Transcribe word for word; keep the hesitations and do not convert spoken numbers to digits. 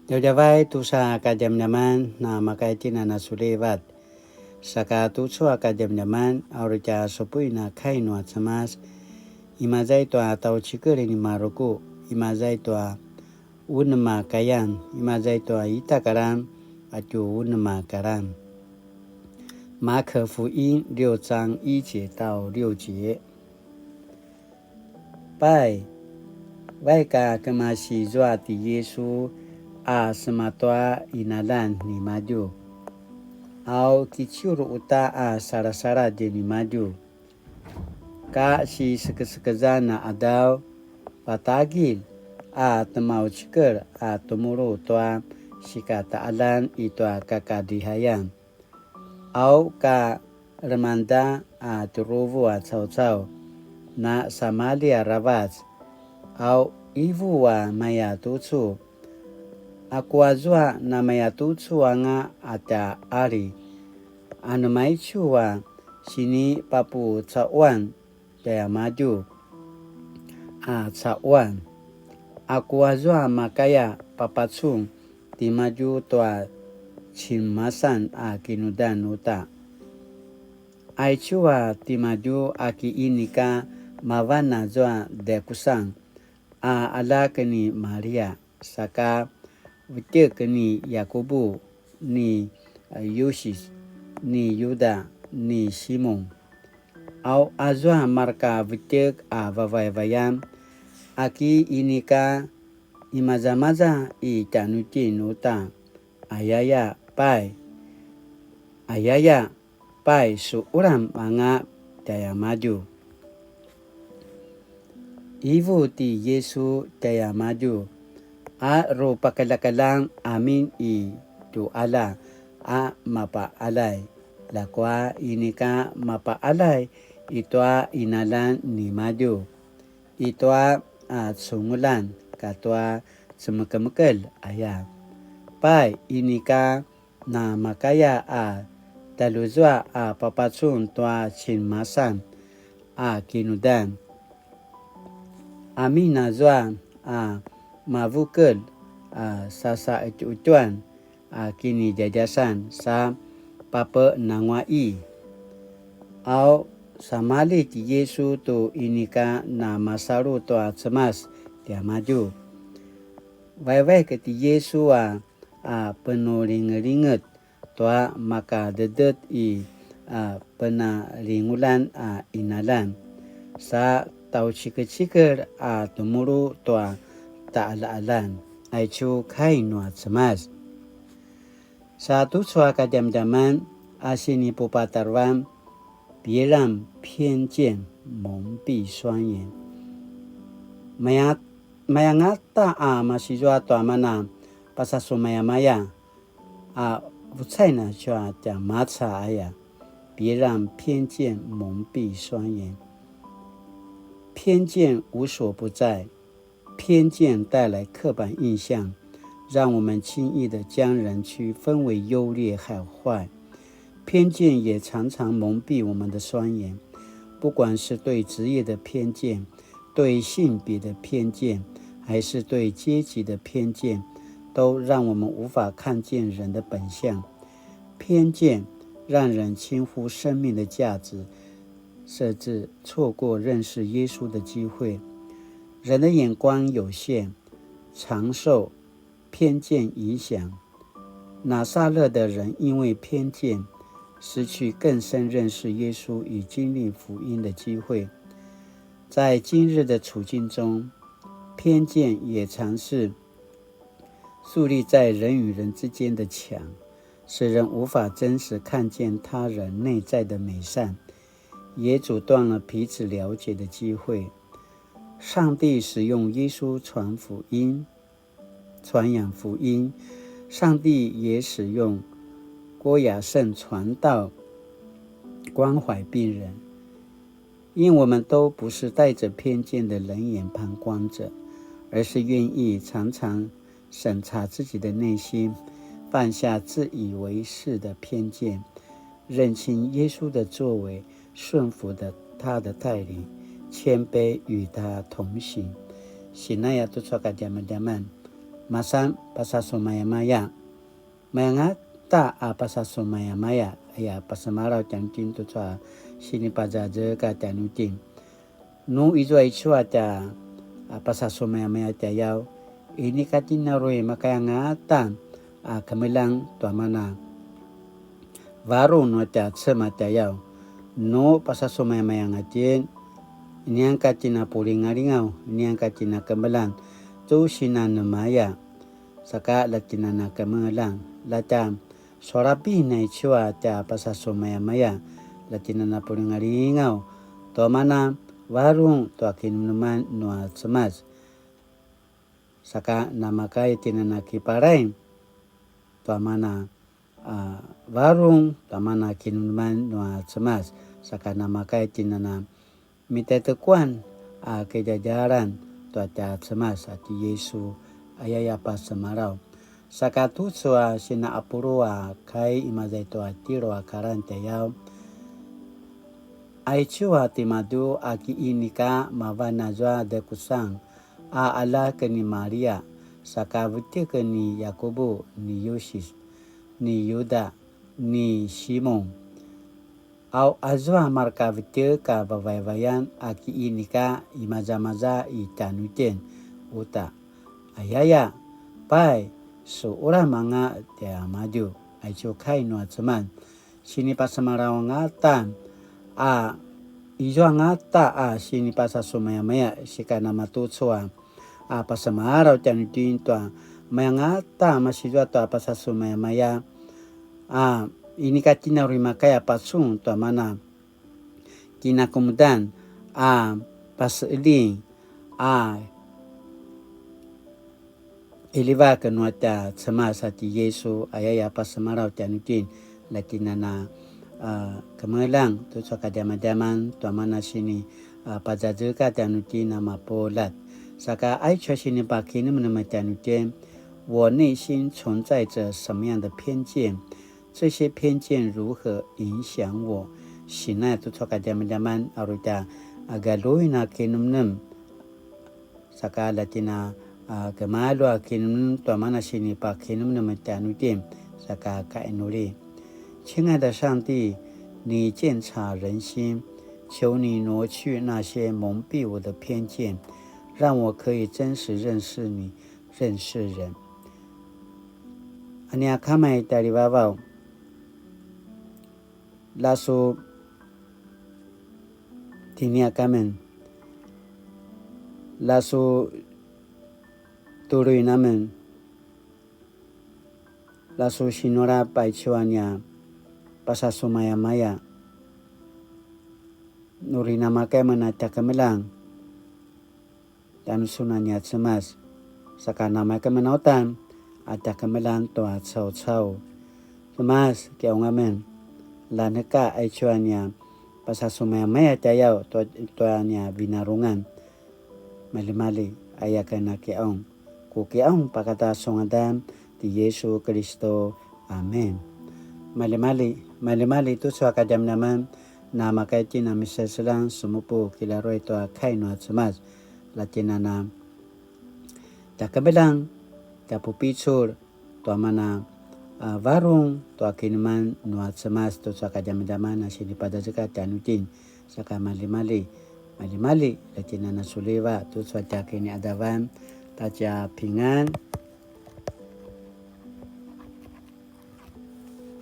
Djavadjavay tusa kadjamadjaman, na makaitjinan a sulivat. Saka tucu a kadjamadjaman, a uri tja supuin a kai nua Cemas, imaza i tua tjaucikel ni Maruku, imaza i tua unem a kayan, imaza i tua ita karan, patje unem a karan. 馬可福音六章一節到六節。 Pai, vaik a kemasi zua ti Yisu a sema tua qinaljan nimadju. Au kiciur uta a salasaladj nimadju. Ka sisekesekezan a qadaw, patagilj a temaucikel a temulu tua sikataqaljan i tua kakadihayan. Au ka lemangda a tjuruvu a caucau, na samalji aravac, au qivu a maya tucu. Aku azua namaya tucu anga a tja qali, anema aicu a sinipapucaquan tjaiamadju a caquan. Aku azua makaya papacun timadju tua cinemasan a kinudan uta. Aicu a timadju a ki inika mavan azua daikusang a aljak ni Maria, saka vetjek ni Yakubu, ni Yusis, ni Yuda, ni Simon. Au azua marka vetjek a vavayavayan, a ki inika imazamaza i tjanuitjen uta, ayaya pai, ayaya pai su ulam anga tjaiamadju. Qivu ti Yisu tjaiamadju, a rupakeljakeljang amin i tjualja a mapaqaljay, ljakua inika mapaqaljay i tua qinaljan nimadju, i tua a cungulan katua cemekemekelj aya. Pai inika namakaya a tjaljuzua a papacun tua cinemasan a kinudan. Amin azua a mavukel a sasaqetjuqetjuan a kinidjadjasan sa papenanguaqi. Au samalji ti Yisu tu inika namasalu tua Cemas tiamadju. Vaivaik ti Yisu a a penulingelinget tua makadedet i a penalingulan a qinaljan, sa tjaucikecikel a temulu tua taqaljaqaljan. Aicu kai nua Cemas. Sa tucu a kadjamadjaman a sinipupatarevan, 別讓偏見蒙蔽雙眼。 Maya, mayangata a masizua tua mana pasasumayamaya a vucain a tja maca aya. 别讓偏見蒙蔽雙眼。 偏見無所不在，偏見帶來刻板印象，讓我們輕易地將人區分為優劣好壞。偏見也常常蒙蔽我們的雙眼，不管是對職業的偏見、對性別的偏見，還是對階級的偏見，都讓我們無法看見人的本相。偏見讓人輕忽生命的價值，甚至錯過認識耶穌的機會。人的眼光有限，常受偏見影響。拿撒勒的人因為偏見，失去更深認識耶穌與經歷福音的機會。在今日的處境中，偏見也常是樹立在人與人之間的牆，使人無法真實看見他人內在的美善，也阻斷了彼此了解的機會。上帝使用耶穌傳福音，傳揚福音。上帝也使用郭亞聖傳道，關懷病人。願我們都不是帶著偏見的冷眼旁觀者，而是願意常常審查自己的內心，放下自以為是的偏見，認清耶穌的作為，順服的他的帶領，謙卑與他同行。Sinaya tucu a kadjamadjaman. masan pasasumayamaya. Mayangata a pasasumayamaya, aya pasemalaw tjanuitjen tucu a sinipazazekatj tjanuitjen. Nu izua aicu a tja, a, pasasumayamaya tjayaw, inika tjen a uri makayangata a kemeljang tua mana varung nua tja Cemas tjayaw. Nu pasasumayamaya anga tjen, inianga tjen a pulingalingaw, inianga tjen a kemeljang tu sinanemaya, saka la tjen a na kemeljang, la tja sualapin aicu a tja pasasumayamaya, la tjen a na pulingalingaw tua mana varung tua kinemeneman nua Cemas. Saka namakaya tjen a na kipalaing tua mana, a, varung tua mana kinemeneman nua Cemas. Saka namakaya tjen a na mitetekuan a kidjadjalan tua tja Cemas a ti Yisu, ayaya pasemalaw. Saka tucu a sina apulu a kai imaza i tua tjelu a kalan tjayaw. Aicu a timadju a ki inika mavan azua dekusan a aljak ni Maria, saka vetjek ni Yakubu, ni Yusis, ni Yuda, ni Simun. Au azua marka vetjek a vavayavayan a ki inika imazamaza i tjanuitjen uta. Ayaya, pai, su ulam anga tiamadju, aicu kai nua Cemas. Sinipasemalaw angata a, izua angata a sinipasasumayamaya, sika namatucu a a pasemalaw tjanuitjen tua mayangata masizua tua pasasumayamaya, a inika tjen a uri makaya pacun tua mana kinakemudan a paseling a ilivak nua tja Cemas a ti Yisu, ayaya pasemalaw tjanuitjen, la tjen a na, a, kemeljang tucu a kadjamadjaman tua mana sini, a, pazazekatj tjanuitjen a mapuljat. Saka aicu a sinipakinemenem tjanuitjen, 我內心存在著什麼樣的偏見？這些偏見如何影響我？Sinai tucu a kadjamadjaman a uri tja, a, galjuin a kinemenem. Saka la tjen a, a, kemalu a kinemenem tua mana sinipakinemenem tjanuitjen, saka kainuli. 親愛的上帝，你鑒察人心，求你挪去那些蒙蔽我的偏見，讓我可以真實認識你，認識人。A nia Kama i tjaivavaw, la su tjiniak amen, la su tuluin amen, la su sinulap aicu a nia pasasumayamaya. Nu uri namakaya amen a tja kemeljang tjanusun a nia Cemas, saka namakaya amen a uta a tja kemeljang tua caucau. Cemas, kiqaung amen, la neka aicu a nia pasasumayamaya tjayaw tua, tua nia vinarungan. Maljimalji, aya ken a kiqaung. Ku kiqaung pakata su ngadan ti Yisu Kilistu. Amen. Maljimalji, maljimalji tucu a kadjamadjaman, namakaya itjen a miseseljang semupu kilaruay tua kai nua Cemas, la tjen a na tja kemeljang, tja pupicul, tua mana, a, varung tua kineman nua Cemas tucu a kadjamadjaman a sinipazazekatj tjanuitjen, saka maljimalji, maljimalji, la tjen a na suliva tucu a tja kiniqadavan, ta tja pingan,